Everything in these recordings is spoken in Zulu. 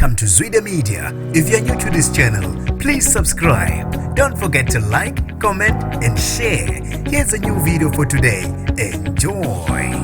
Welcome to Zwida Media. If you're new to this channel, please subscribe. Don't forget to like, comment, and share. Here's a new video for today. Enjoy.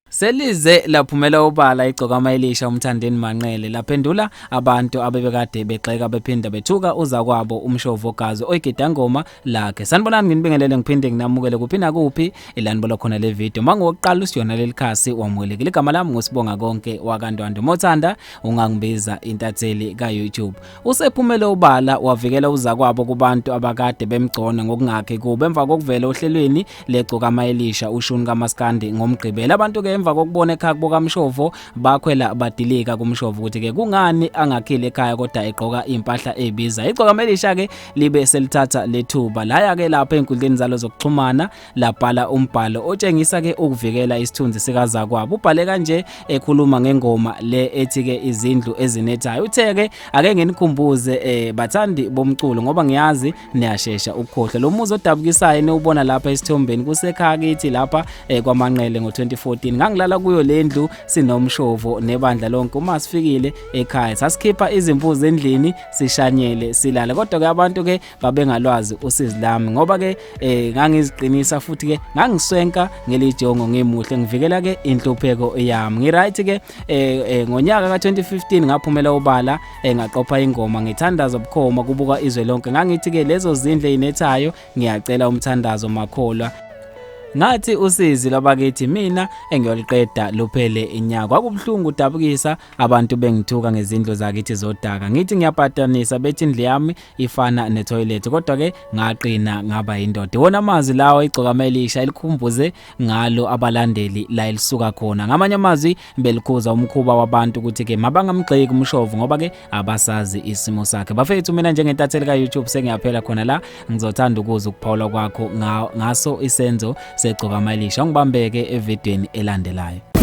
Selize laphumela obala igcokama elisha uMthandeni Manqele laphendula abantu abebekade begxeka bephinda bethuka uzakwabo uMshovo Gazi oyigidangoma lakhe. Sanibonani, nginibingelele ngiphinde nginamukele kuphi nakuphi elanibola khona le video. Mangokuqala usiyona leli khasi, wamukelekile. Igama lami nguSibonga Konke wakaNtwando. Mothanda ungangibiza intatheli ka-YouTube. Usephumele ubala wavikela uzakwabo kubantu abakade bemgcona ngokungakhi kubo emva kokuvela ohlelweni legcokama elisha ushuni kaMaskandi ngoMgqibelo. Abantu ke emva kokubona ekhaya kubo kaMshovo bakhwela badilika kuMshovo ukuthi ke kungani angakhile ekhaya kodwa egqoka impahla ebiza. Igcokama elisha ke libe selithatha lethuba laya ke lapha ezinkundleni zalo zokuxhumana labhala umbhalo otshengisa ke ukuvikela isithunzi sikazakwabo. Ubhale kanje ekhuluma ngengoma le ethi ke izindlu ezinethayo. Uthe ke ake nginikhumbuze bathandi bomculo, ngoba ngiyazi niyashesha ukukhohlwa. Lo muzi odabukisayo niwubona lapha esithombeni kusekhaya kithi lapha kwaManqele. Ngo-2014 ngangilala kuyo le ndlu sinoMshovo nebandla lonke. Uma sifikile ekhaya sasikhipha izimbuzi endlini, sishanyele, silale. Kodwa ke abantu ke babengalwazi usizi lami, ngoba ke ngangiziqinisa futhi ke ngangiswenka ngelijongo, ngimuhle, ngivikela ke inhlupheko yami. Ngiright ke ngonyaka ka2015 ngaphumela ubala, ngaqopha ingoma ngithandaza bukhoma kubuka izwe lonke. Ngangithi ke lezo zindle inethayo, ngiyacela umthandazo makholwa. Ngathi usizi lwabakithi mina engiyoliqeda luphele inyaka. Kwakubuhlungu, udabukisa, abantu bengithuka ngezindlu zakithi zodaka. Ngithi ngiyabhadanisa, bethi indlu yami ifana netoilet. Kodwa ke ngaqina, ngaba indoda. Wona amazwi lawo igcokama elisha elikhumbuze ngalo abalandeli la elisuka khona. Ngamanye amazwi belikhuza umkhuba wabantu ukuthi ke mabangamgxeki uMshovu, ngoba ke abasazi isimo sakhe. Bafethu, mina njengentatheli ka YouTube sengiyaphela khona la. Ngizothanda ukuzwa ukuphawula kwakho ngaso isenzo segcokama elisha. Ungibambeke evidweni elandelayo.